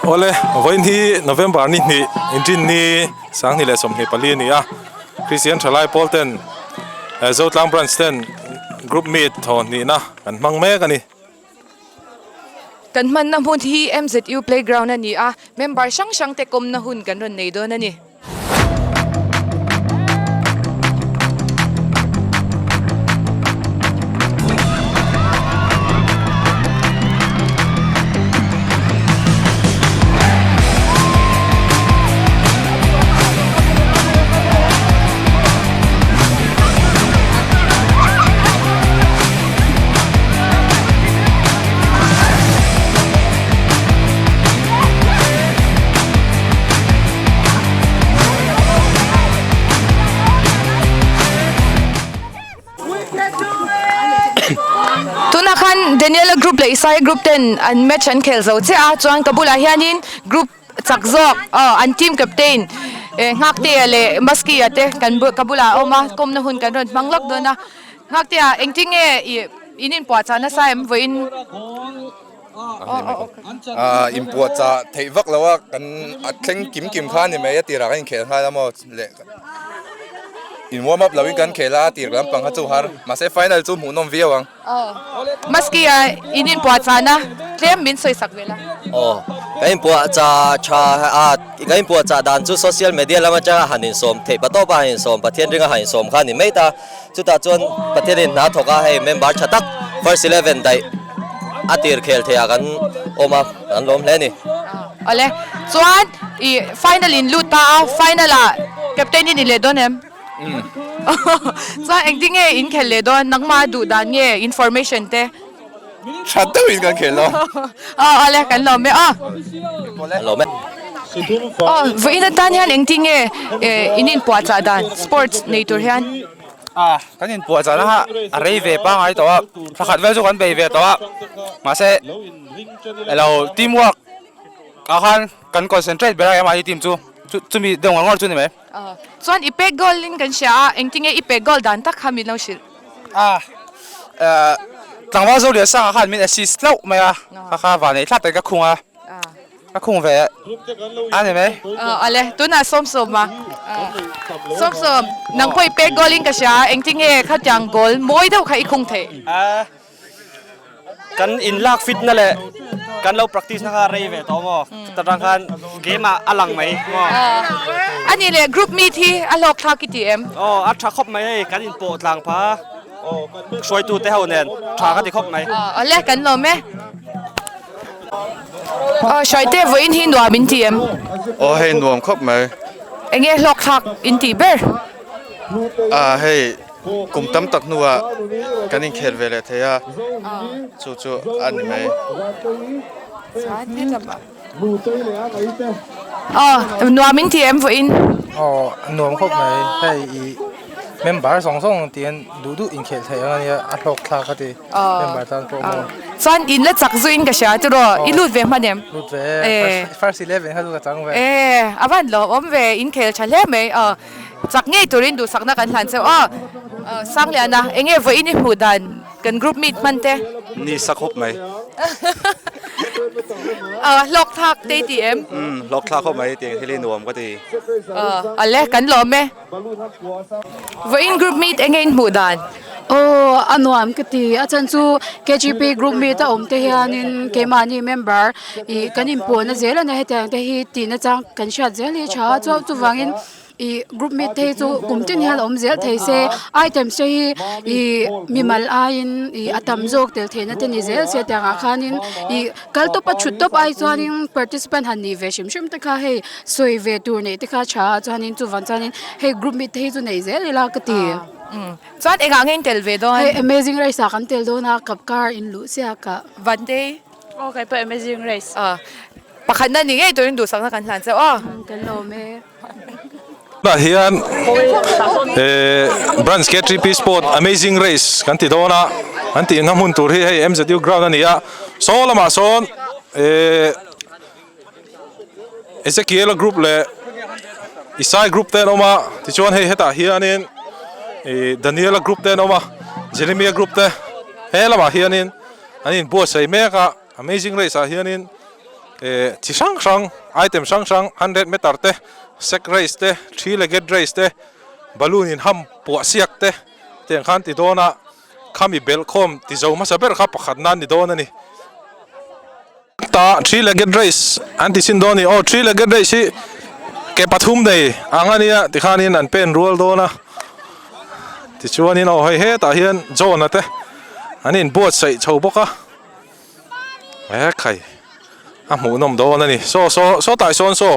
Awle, vawiin hi November ni hnih inrinni 20 leh 24 a ni a, Kristian thalai pawl ten Zotlang branch ten group meet thawhnihna kan hmang mek a ni. Kan hmanna hmun hi MZU playground a ni a, member hrang hrang te kawmna hun kan rawn nei dawn a ni. Tunah khan Daniela group leh Isaiah group ten an match an khel zo chiah a chuan ka bulah hianin group chak zawk aw an team captain eh Nghaktea leh Maski-a te kan ka bulah a awm a kawmna hun kan rawn hmang lawk dawn a Nghaktea engtin nge ih in inpuahchah nasa em vawiin Ah inpuahchah theih vak lo a kan a thleng kim kim kha a ni mai a tirah kan inkhel nghal a maw leh in warm up loin kan khel a a tir lampang kha chu har mahse final chu hmuhnawm viau ang. Maski a in inpuahchahna tlem min sawi sak vel a. Aw kan inpuahchah tha a kan inpuahchah dan chu social media lam atanga han insawm theih pa tawp a han insawm Pathian ringa han insawm kha a ni mai ta. Chutah chuan Pathianin hna thawk a, hei member tha tak first 11 daih a tir khel theiah kan awm a, kan lawm hle a ni. Awle, chuan i final in lut ta a, final ah captain i ni leh dawn em? Chuan engtin nge in khel leh dawn, nangmah duh dan nge information te? Tha deuhin kan khel lo. Aw awle kan lawm e aw. Kan lawm e. Aw vawiin atan hian engtin nge in inpuahchah dan sports nei tur hian? A kan inpuahchah na kha a rei ve pangngai tawh a, thla khat vel chu kan bei ve tawh a, mahse elo team work ah khan kan concentrate ber a mahni team chu chumi deuh ngawr ngawr chu ni mai. Chuan i pek goal in kan hria a, engtin nge i pek goal dan tak kha min lo hrilh? A tlangval zo lian sangah khan min assist hlauh mai a, kha kha vanei thlak takin ka khung a, ka khung ve a ni mai. Awle, tunah Sawmsawm a, Sawmsawm nang pawh i pek goal in ka hria a, engtin nge khatiang goal mawi deuh kha i khung theih? Kan in lak fit na leh kan lo practice na kha rei ve tawh maw ta tang khan game ah a lang mai maw. A nih leh group meet hi a hlawk thlak i ti em? Aw a tha khawp mai hei kan in pawh tlang pha hruaitu te ho nen tha ka ti khawp mai. Awle kan lawm e. Aw Hruaite vawiin hi nuam in ti em? Aw hei nuam khawp mai. Enge hlawk thlak in tih ber? A hei. Kum tam tak hnuah kan inkhel ve leh thei a, chu chu a ni mai. Aw, nuam in ti em vawiin? Aw, nuam khawp mai. Hei i member zawng zawng tihian duh duh inkhel theih ang a nia, a hlawk thlak a ti member tan pawh maw. Chuan in la chak zuiin ka hria tiraw, i lut ve hman em? Lut ve, first 11 kha chu ka chang ve. E, a van lawmawm ve, inkhel tha hle mai. Aw. Chak ngei turin duhsakna kan hlan cheu aw. Sangliana, enge vawiin i hmuh dan kan group meet hman te? Ni sa khawp mai. Aw, hlawk thlak te i ti em? Umm, hlawk thlak khawp mai tiang thil hi nuam ka ti. Aw, ale kan lawm e. Vawiin group meet enge in hmuh dan? Aw, a nuam ka ti. A chhan chu KGP group meet a awm te hianin keimahni member ih kan inpawhna zel a nia hetiang te hi tihna chang kan hriat zel hi a tha a, chuvangin Ih group meet te hi chu kum tin hian a awm zel thei se items te hi ih mimal aiin ih a tam zawk tel theihna te ni zel se tiangah khanin ih kal tawp a thut tawp ai chuanin participant han nih ve hrim hrim te kha hei sawi ve tur neih te kha a tha a chuanin chuvang chuanin hei group meet te hi chu nei zel ila ka ti. Chuan engah nge in tel ve dawn? Hei amazing race ah kan tel dawn a cup car in luh chiak ah. Vantei. Aw kei pawh amazing race. Pakhatna ni ngei turin duhsakna kan hlan cheu aw. Kan lawm e. Tunah hian branch KTP Sport Amazing Race kan ti dawn a, an tihna hmun tur hi hei MZU ground a ni a, saw lamah sawn Ezekiel-a group leh Isai group te an awm a, tichuan hei hetah hianin Daniel-a group te an awm a, Jeremia group te he lamah hianin an inbuatsaih mek a, Amazing Race ah hianin. Eh chi hrang hrang item hrang hrang hundred meter te sack race te three legged race te balloon in ham puah siak te tiang khan ti dawn a khami belh khawm ti zo hmasa ber kha pakhat nan ni dawn a ni. Ta three legged race an ti chhin dawn a ni aw three legged race hi ke pathum nei ang a nia tikhanin an pen rual dawn a tichuanin aw hei hetah hian John a te an inbuatsaih chho bawk a. He khai a hmuh nawm dawn a ni saw saw saw tai sawn saw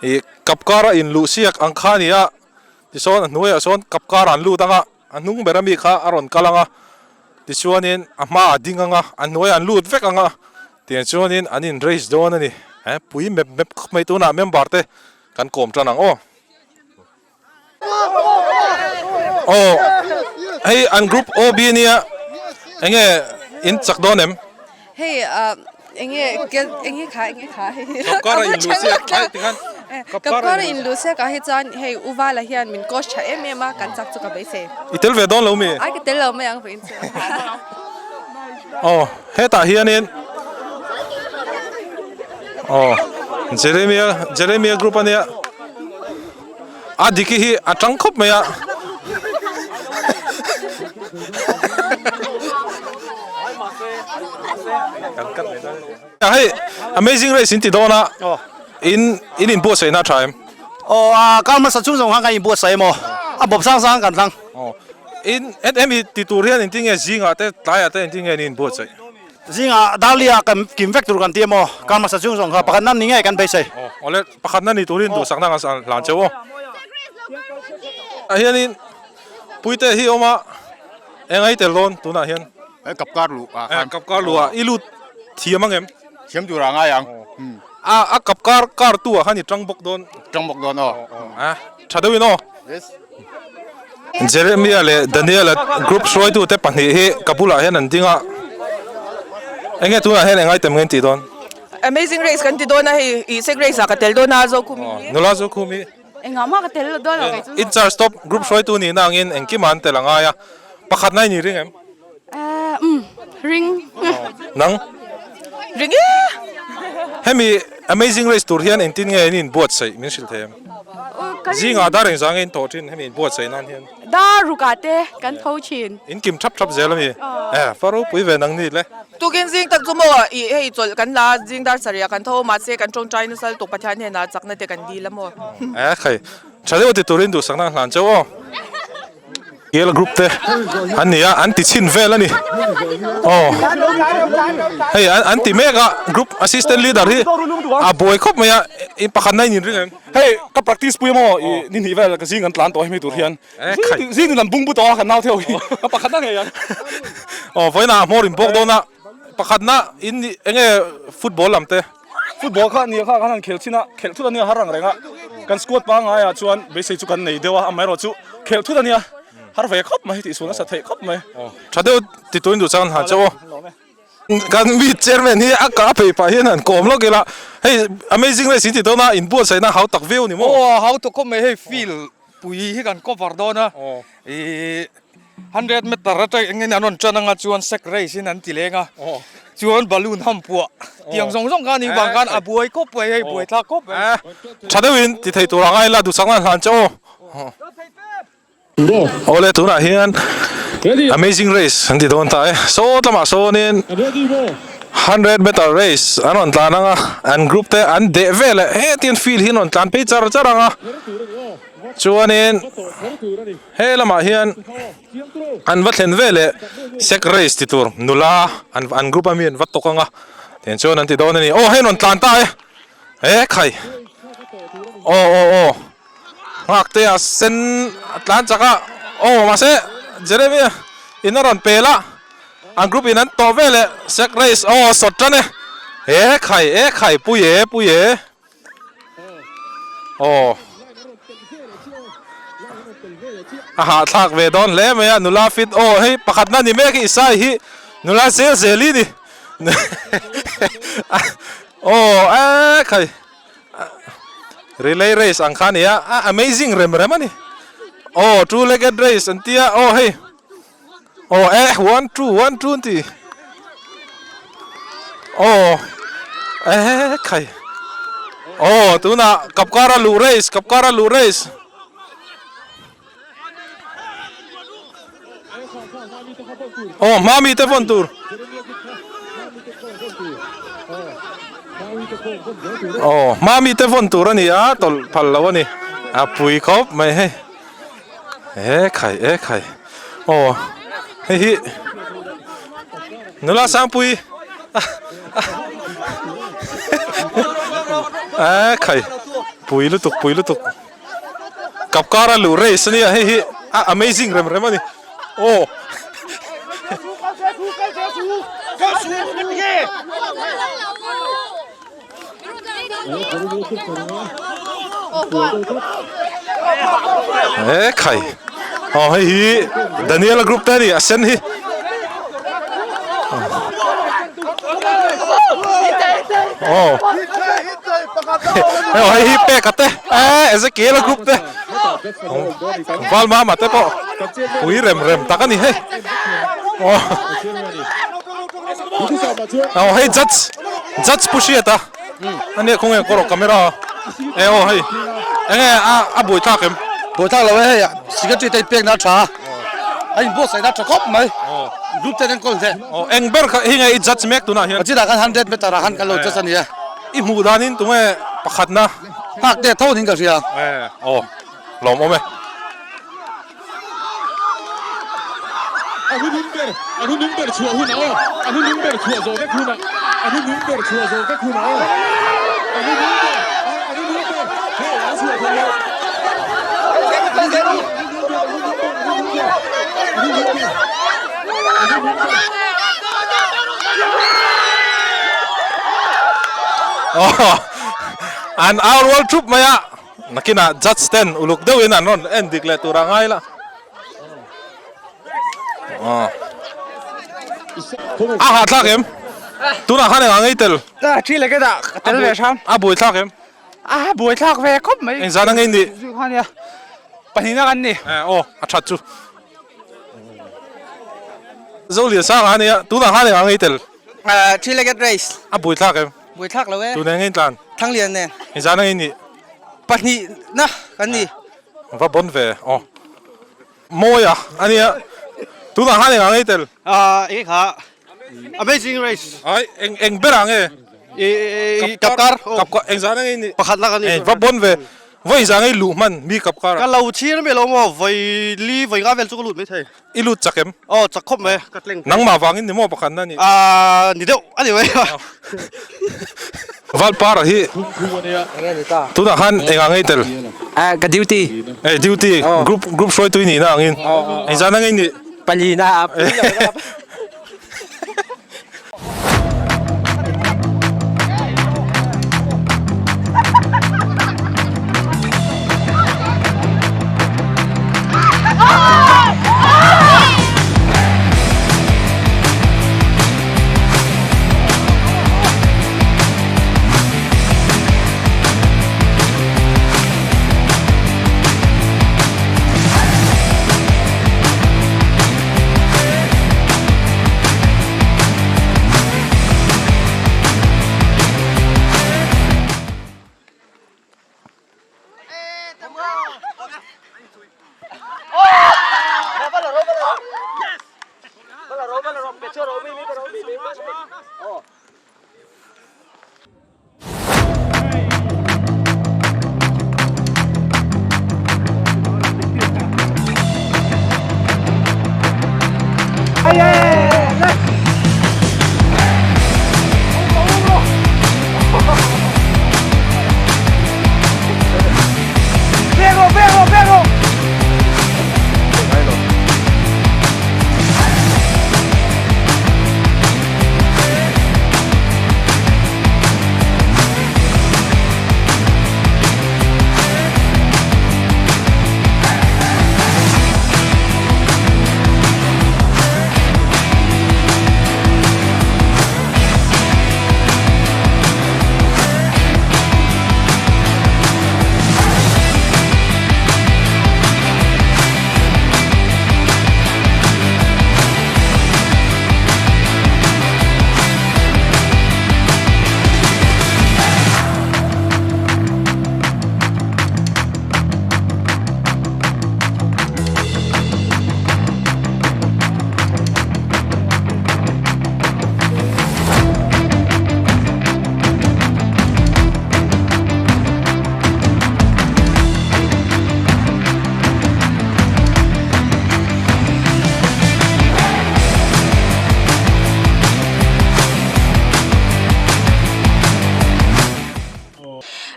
ih kap kar a in luh siak ang kha a ni a tichuan a hnuaiah sawn kap kar an lut ang a a hnung ber ami kha a rawn kal ang a tichuanin a hmaah a ding ang a a hnuaiah an lut vek ang a tiang chuanin an in race dawn a ni he pui mep mep khawp mai tunah member te kan kawm tan ang aw. Aw hei an group OB ania enge in chak dawn em? Hei ah enge enge kha enge kha hei Kapkara in luh siak ai tikhan Kapkara in luh siak ah hi chuan hei Uvala hian min coach tha em em a kan chak chu ka beisei. I tel ve dawn lo mi? Ai ka tel lo mai ang vawiin chu. Aw hetah hianin aw Jeremia Jeremia group ania. A diki hi a tang khawp mai a. Hei amazing race in ti dawn a in in in buatsaih na tha em? Aw a kal hmasa chung zawng khan kan in buatsaih emaw a bawp sang sang kan thlang. In hemi ti tur hian engtin nge zingah te tlaiah te engtin nge in in buatsaih? Zingah Darlia kan kim vek tur kan ti emaw kar hmasa chung zawng kha pakhat nan ni ngei kan beisei. Aw awle pakhat nan ni turin duhsakna kan hlan cheu aw. Ah hianin Puite hi awm a eng ai tel dawn tunah hian. He kap kar luh ah khan. Kap kar luh ah i lut thiam ang em? Thiam tur ah ngai ang. A a kap kar kar tu ah khan i tang bawk dawn. Tang bawk dawn aw. A tha deuhin aw. Yes. Jeremia leh Daniela group hruaitute pahnih hi ka bulah hian an ding a, enge tunah hian eng item nge an tih dawn? Amazing Race kan ti dawn a hei ih sek race ah ka tel dawn a Zokhumi hi. Nula Zokhumi. Engah mah ka tel lo dawn lo kei chu. In charge top group hruaitu nihna angin engkimah an tel a ngai a, pakhatna i ni ring em? Umm ring. Nang? Ring e! Hemi Amazing Race tur hian engtin nge in inbuatsaih min hrilh thei em? Zingah dar engzah nge in tawh thin hemi inbuatsaih nan hian? Dar rukah te kan tho thin. In kim thap thap zel ami? E, fa ropui ve nang ni le. Tukin zing tak chu maw ih hei chawlh kan la zing dar sarih ah kan tho mahse kan tawngtai nasal tuk Pathian hnenah chakna te kan dil a maw? E khai, tha deuh ti turin duhsakna hlan cheu aw. Gel group te an ni a an ti chhin vel a ni aw hei an ti mek a group assistant leader hi a buai khawp mai a in pakhat na in in ring em hei ka practice pui emaw i ni hnih vel ka zing kan tlan tawh hemi tur hian zing in an bung bu tawh a kan nau theuh hi ka pakhat na ngei ang aw vawiinah a hmawr in bawk dawn a pakhat na in enge football lam te Football kha nia kha kan han khel thin a, khelh thut a nia har ang reng a, kan squad pangngai ah chuan beisei chu kan nei deuh a, amaherawh chu khelh thut a nia har ve khawp mai tih sual nasa theih khawp mai. Tha deuh ti tuin duh chuan han chauh aw. Kan mi chairman hi a ka phei pah hian han kawm lawk ila, hei amazing race in ti dawn a, inbuatsaihna hau tak viau ni maw? Aw hau tak khawp mai, hei field pui hi kan cover dawn a, ih hundred meter atang engin an rawn tan anga chuan sack race in an ti leng a, chuan balloon ham puah tiang zawng zawng kha a nih vang khan a buai khawp mai hei buai thlak khawp mai. Tha deuhin ti thei tur ang a ila duhsak nan hlan che aw. Awle tunah hian amazing race an ti dawn ta e, saw lamah sawnin hundred meter race an rawn tlan ang a, an group te an deh vel e hetiang field hi an rawn tlan phei char char ang a. Chuanin he lamah hian an va thlen ve leh sek race ti tur nula an an group ami an va tawk ang a tiang chuan an ti dawn a ni aw hei an rawn tlan ta e he khai aw aw aw nghak te a sen a tlan chak a aw mahse Jeremia in a rawn pel a an group in an tawh ve leh sek race aw sawt tan e he khai e khai pui e pui e. Aw a hahthlak ve dawn hle mai a nula fit aw hei pakhat na ni mek hi Isai hi nula zel zel i ni aw e khai relay race ang kha a ni a a amazing rem rem a ni aw two legged race an tia aw hei aw e one two one two an ti. Aw. Eh khai. Aw tunah Kapkara luh race, Kapkara luh race. Aw hma mi te vawn tur. Aw hma mi te vawn tur a ni a, tawlh phal lo a ni. A pui khawp mai hei. E khai e khai. Aw hei hi nula sangpui e khai pui lutuk pui lutuk. Kapkara luh race ania hei hi a amazing rem rem a ni aw. E khai aw hei hi Daniela group te a ni a sen hi. Aw hei hi pek a te eh Ezekiel a group te val mama te pawh pui rem rem tak a ni hei aw aw hei judge judge pu hriat a ania khawnge kawr aw camera e aw hei enge a a buai thlak em buai thlak lo e hei secretary te pek na tha a in buatsaih na tha khawp mai group ten enkawl hle aw eng ber kha hi nge i judge mek tunah hian chutah khan 100 meter ah khan kan lo judge a nia i hmuh danin tunge pakhatna Nghak teh tho niin ka hria. Aw, lawmawm e. A hunung ber, a hunung ber chhuah hunah aw, a hunung ber chhuah zawh vek hunah, a hunung ber chhuah zawh vek hunah aw, a hunung ber, a hunung ber, hei an chhuah thei lo. A hunung ber, a hunung ber, a hunung ber, a hunung ber, a hunung ber. Aw. An au rual thup mai a, nakinah judge ten uluk deuhin an rawn en dik leh tur a ngai la. A hahthlak em? Tunah khan engah ngei tel? Thi leh kedah ka tel ve hram. A buai thlak em? A buai thlak ve khawp mai. Engzan a ngei nih? Pahnihna kan ni. Aw, a that chu. Zoliansanga a nia, tunah khan engah ngei tel? Three-legged race. A buai thlak em? Buai thlak lo e. Tun eng in tlan? Thanglian nen. Engzan ang in nih? Pahnih na kan ni. Va bon ve aw. Mawi a ania. Tunah khan engah ngei tel? Eng kha Amazing race. Ai eng eng berah nge? I kapkar. Kapkar engzan ang in nih? Pakhat la kan ni. Va bon ve. Vawi zang ei luh hman mi kapkar ah. Ka lo chhir mai lo maw vawi li vawi nga vel chu ka lut mai thei. I lut chak em? Aw chak khawp mai ka tleng. Nangmah vangin ni maw pakhat na ni? Aaa ni deuh a ni mai. Valpara hi tunah khan engah ngei tel? Ka duty. Eh duty group group hruaitu i nihna angin engzan a ngei nih? Pali na.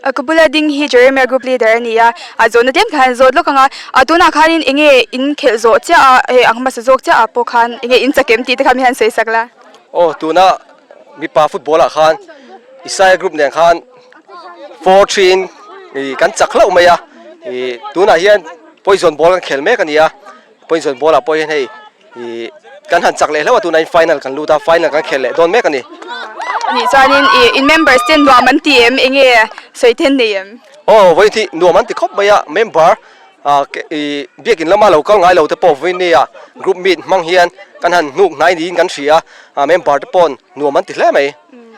Ka bula ding hi Jeremiah group leader a ni a, a zawhna tlem khan zawt lawk ang a, a tunah khanin eng nge in khelh zawh chiah a, hei ang hmasa zawk chiah ah pawh khan eng nge in chak em tih te kha mi han sawi sak la. Aw tuna mipa football ah khan Isaiah group nen khan 4-3 in kan chak hlauh mai a, ih tunah hian poison ball kan khel mek a ni a, poison ball ah pawh hian hei Ih kan han chak leh hlauh a tunah in final kan lut a final kan khel leh dawn mek a ni. Anih chuanin ih in members te nuam an ti em enge sawi then nei em? Aw vawiin hi nuam an ti khawp mai a member ah ih biakin lama lo kal ngai lo te pawh vawiin nia group meet hmang hian kan han hnuk hnai niin kan hria a member te paw'n nuam an ti hle mai.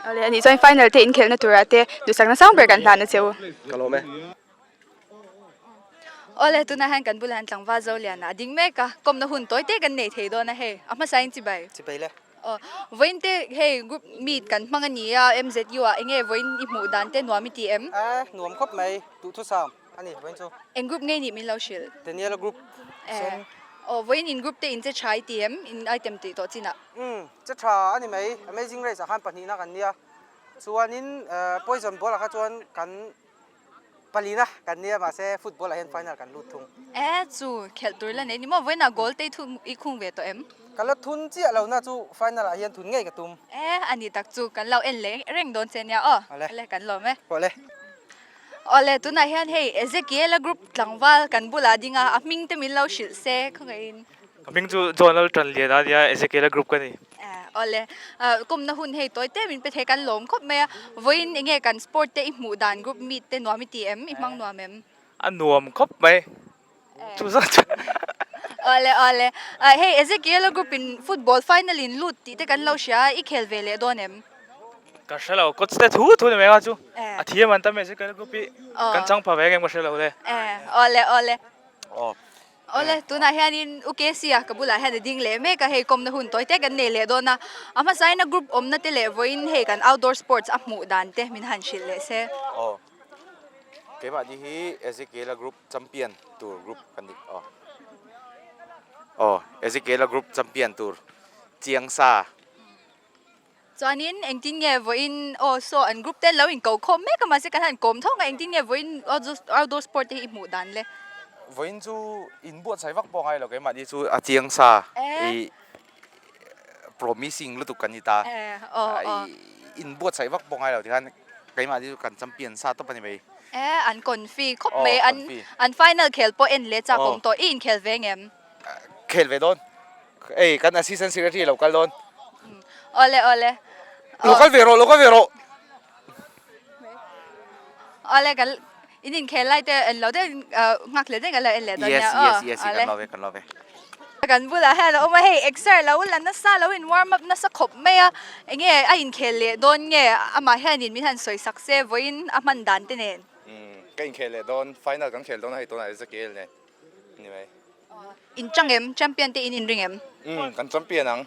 Awle anih chuan final te inkhelhna turah te duhsakna sang ber kan hlan a che u. Ka lawm e. Awle tunah hian kan bulah hian tlangval Zoliana a ding mek a, kawmna hun tawi te kan nei thei dawn a hei, a hmasa in chibai. Chibai le. Aw, vawiin te hei group meet kan hmang a ni a, MZU ah enge vawiin i hmuh dan te nuam i ti em? A, nuam khawp mai, duhthusam a ni vawiin chu. Eng group nge nih min lo hrilh? Daniela group sen. Aw, vawiin in group te in che tha i ti em? In item tih tawh chinah. Umm, che tha a ni mai, Amazing Race ah khan pahnihna kan nia, chuanin Poison ball ah kha chuan kan Palina kan nia mahse football ah hian final kan lut thung. E chu khelh tur la nei ni maw vawiinah goal te i khung ve tawh em? Ka la thun chiah lo na chu final ah hian thun ngei ka tum. E a ni tak chu kan lo en leh reng dawn che nia aw. Awle kan lawm e. Awle. Awle tunah hian hei Ezekiel-a group tlangval kan bulah ding a, a hming te min lo hrilh se khawngaihin. Ka hming chu John Laltanliana a nia, Ezekiel-a group ka ni. Awle, kawmna hun hei tawi te min pe thei kan lawm khawp mai a, vawiin enge kan sport te i hmuh dan group meet te nuam i ti em, i hmang nuam em? A nuam khawp mai, chu zawk chu. Awle awle, hei Ezekiel-a group in football final in lut tih te kan lo hria a, i khel ve leh dawn em? Ka hre lo, coach te thu thu ni mai ang chu, a thiam an tam Ezekiel-a group hi kan chang pha ve ang em ka hre lo le. Awle awle. Awle, tunah hianin U KC-a ka bulah hian a ding leh mek a, hei kawmna hun tawi te kan nei leh dawn a, a hmasain a group awmna te leh vawiin hei kan outdoor sports a hmuh dan te min han hrilh leh se. Aw, keimahni hi Ezekiel-a group champion tur group kan ni aw. Aw, Ezekiel-a group champion tur chiang sa. Chuanin engtin nge vawiin aw saw an group te an lo inko khawm mek a mahse kan han kawm thawng a engtin nge vawiin outdoor sport te hi i hmuh dan le? Vawiin chu in buatsaih vak pawh ngai lo keimahni chu a chiang sa i promising lutuk kan ni ta in buatsaih vak pawh ngai lo tikhan keimahni chu kan champion sa tawp a ni mai. E an confi khawp mai an an final khel pawh en leh chak awm tawh i inkhel ve ngem? Khel ve dawn. Ei kan assistant secretary lo kal dawn. Awle awle. Lo kal ve rawh lo kal ve rawh. Awle kan in in khel lai te en lo deuh nghak leh deuh kan lo en leh dawn nia. Yes yes yes kan lo ve kan lo ve. Kan bulah hian a awm a hei exer lo la nasa lo in warm up nasa khawp mai a enge a inkhel leh dawn nge amah hianin min han sawi sak se vawiin a hman dan te nen. Ka inkhel leh dawn final kan khel dawn a hei tunah Ezekiel nen ni mai. In chang em? Champion te in inring em? Umm, kan champion ang.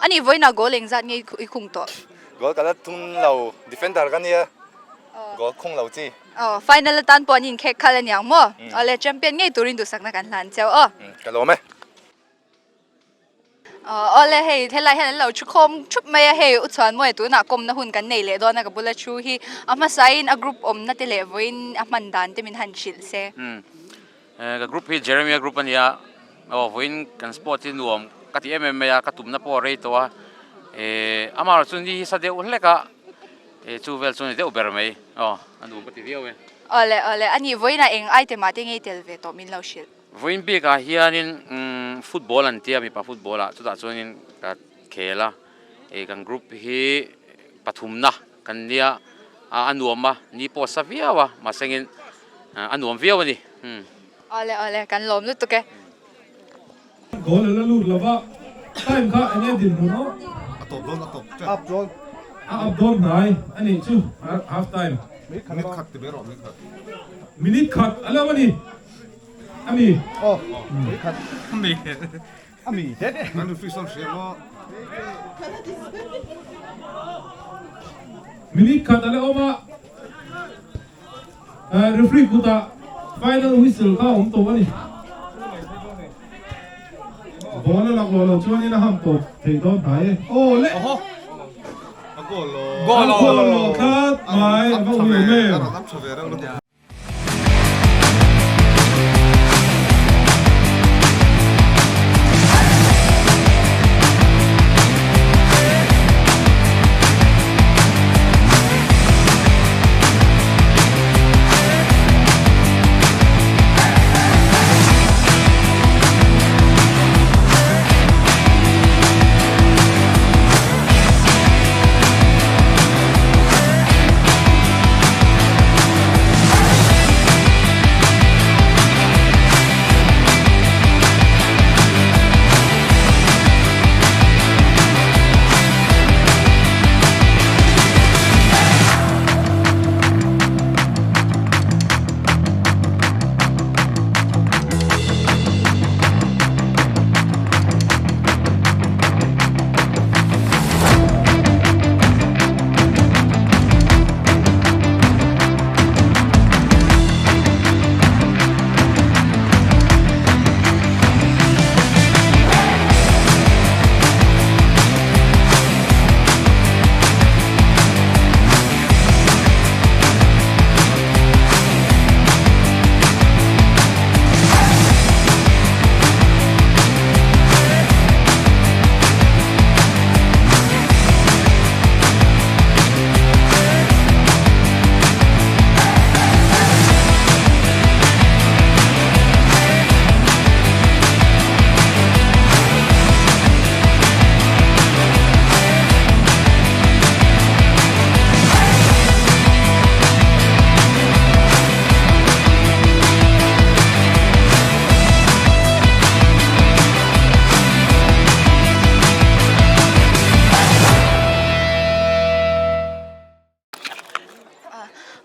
A nih vawiinah goal engzat nge i khung tawh? Goal ka la thum lo, defender ka nia, goal khung lo chi. Aw, final atan pawh an inkhek khalh a niang maw? Awle, champion ngei turin duhsakna kan hlan cheu aw. Ka lawm e. Awle hei helai hian an lo thu khawm thup mai a, hei u Chhuanmawia tunah kawmna hun kan nei leh dawn a ka bula thu hi a hmasain a group awmna te leh vawiin a hman dan te min han hrilh se. Umm ka group hi Jeremia group a nia, aw vawiin kan sport hi nuam ka ti em em mai a, ka tumna pawh a rei tawh a, eh amaherawhchu chu ni hi sa deuh hlek a, eh chu vel chu a ni deuh ber mai, aw a nuam ka ti viau e. Awle awle a nih vawiinah eng item ah te ngei tel ve tawh min lo hrilh. Vawiin bikah hianin football an tia mipa football ah chutah chuanin ka khel a, ih kan group hi pathumna kan nia a nuam a ni pawh a sa viau a mahsengin a nuam viau a ni. Awle awle kan lawm lutuk e. Goal a la lut lo va, time kha eng nge dinhmun aw? A tawp dawn a tawp tep. A up dawn. A up dawn hnai a nih chu half time. Minute khat ti mai rawh minute khat. Minute khat a lo a ni. Ami. Aw, mi khat. Ami. Ami te te. Kan referee sawn hria maw? Minute khat a la awm a. Referee kutah final whistle kha a awm tawh a ni. Ball a lak lawh loh chuanin a ham tawp thei dawn hnai e. Aw le! Goal lo tlat mai a va ui awm em?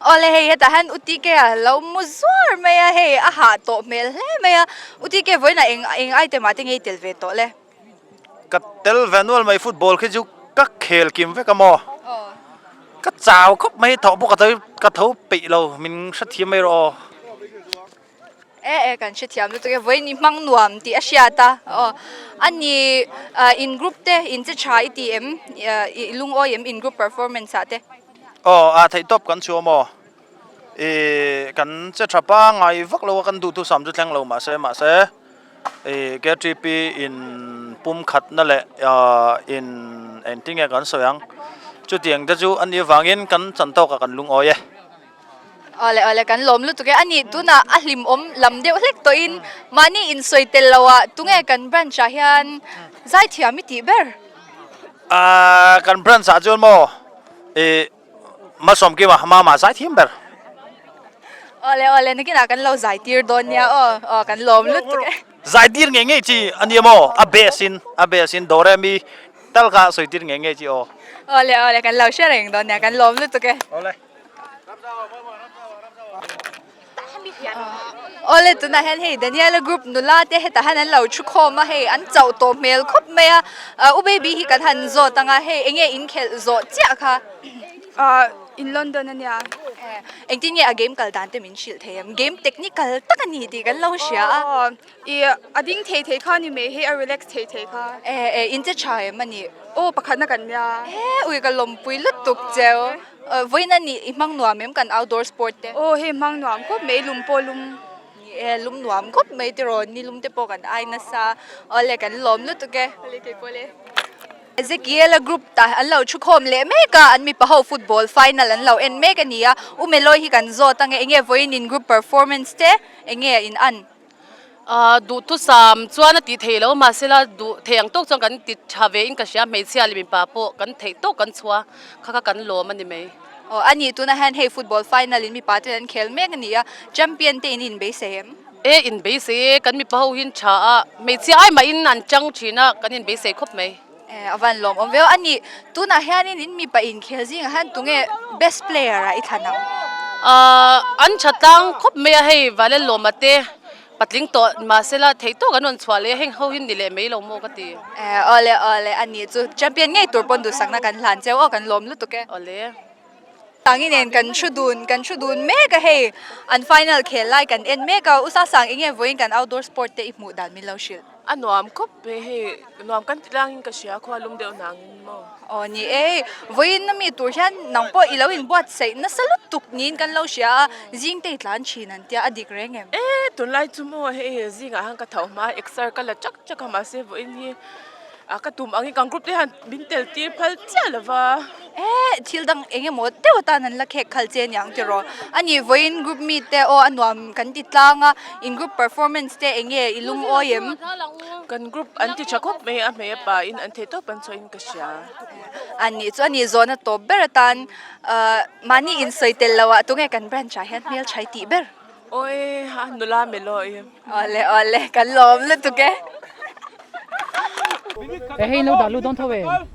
Awle hei hetah hian U TK a lo mu zuar mai a hei a hah tawh hmel hle mai a U TK vawiinah eng eng item ah te nge i tel ve tawh le. Ka tel ve nual mai football khi chu ka khel kim vek a maw ka chau khawp mai thawh pawh ka tho peih lo min hrethiam mai rawh aw. E e kan hrethiam lutuk e vawiin i hmang nuam tih a hriat a aw a ni in group te in che tha i ti em i lungawi em in group performance ah te. Aw a theih tawp kan chhuah maw ih kan che tha pangngai vak lo a kan duhtu sam chu thleng lo mahse mahse ih KTP in pum khatna leh ah in engtin nge kan sawi ang chutiang te chu a nih avangin kan chan tawkah kan lungawi e. Awle awle kan lawm lutuk e a ni tunah a hlimawm lam deuh hlek tawhin mahni insawi tel loh ah tunge kan branch ah hian zaithiam i tih ber? Ahh kan branch ah chuan maw ih Malsawmkima mama zaithiam ber. Awle awle nakinah kan lo zaitir dawn nia aw aw kan lawm lutuk e. Zaitir ngei ngei chi a nia maw a best in a best in Doremi tal kha sawitir ngei ngei chi aw. Awle awle kan lo hre reng dawn nia kan lawm lutuk e. Awle. Awle tunah hian hei Daniela group nula te hetah hian an lo thu khawm a hei an chauh tawh hmel khawp mai a u baby hi kan han zawt ang a hei eng nge in khelh zawh chiah kha ah in London a nia engtin nge a game kal dan te min hrilh thei em game technical tak a ni tih kan lo hria a aw ih a ding thei thei kha a ni mai hei a relax thei thei kha e e in che tha em a ni aw pakhatna kan nia e ui ka lawmpui lutuk cheu. Vawiin a nih i hmang nuam em kan outdoor sport te? Aw hei hmang nuam khawp mai lum pawh lum. Ni e lum nuam khawp mai tiraw ni lum te pawh kan ai nasa awle kan lawm lutuk e. Awle kei pawh le. Ezekiel-a group tah an lo thu khawm leh mek a an mipa ho football final an lo en mek a ni a U Meloi hi kan zawt ang e enge vawiin in group performance te enge in an? Ahh duhthusam chuan a tih theih loh mahsela duh theih ang tawk chuan kan ti tha ve in ka hria hmeichhia leh mipa pawh kan theih tawk kan chhuah a kha kha kan lawm a ni mai. Aw a nih tunah hian hei football final in mipa ten an khel mek a ni a champion te in inbeisei em? E inbeisei e kan mipa ho hi an tha a hmeichhia ai mahin an chang thin a kan inbeisei khawp mai. E a van lawm awm viau a nih tunah hianin in mipa inkhel zingah hian tunge best player ah i thlan ang? Ahh an tha tlang khawp mai a hei Vanlalawma te patling tawh mahsela theih tawk an rawn chhuah leh a heng ho hi ni leh mai lo maw ka ti. E awle awle a nih chu champion ngei tur pawn duhsakna kan hlan cheu aw kan lawm lutuk e. Awle. Tangi nen kan thu dun kan thu dun mek a hei an final khel lai kan en mek a u Sasang enge vawiin kan outdoor sport te i hmuh dan min lo hrilh. A nuam khawp mai hei nuam kan ti langin ka hria khua lum deuh nangin maw. Aw ni e, vawiin ami tur hian nang pawh i lo inbuatsaih nasa lutuk niin kan lo hria a, zing te i tlan thin an tia a dik reng em? E, tunlai chu maw hei zingah han ka tho hma a, exer ka la chak chak a mahse vawiin hi a ka tum angin kan group te hian min tel tir phal chiah lo va. E, thil dang eng emaw deuh atan an la khek khal che aniang tiraw? Ani vawiin group mi te aw a nuam kan ti tlang a, in group performance te eng nge i lungawi em? Kan group an ti tha khawp mai a, hmei a pa in an thei tawp an chhuah in ka hria. A nih chu a nih zawhna tawp ber atan mahni insawi tel loh ah tunge kan branch ah hian hmel tha i tih ber? Awi a nula melo i. Awle awle kan lawm lutuk e. He hei lo dah lut dawn tho em?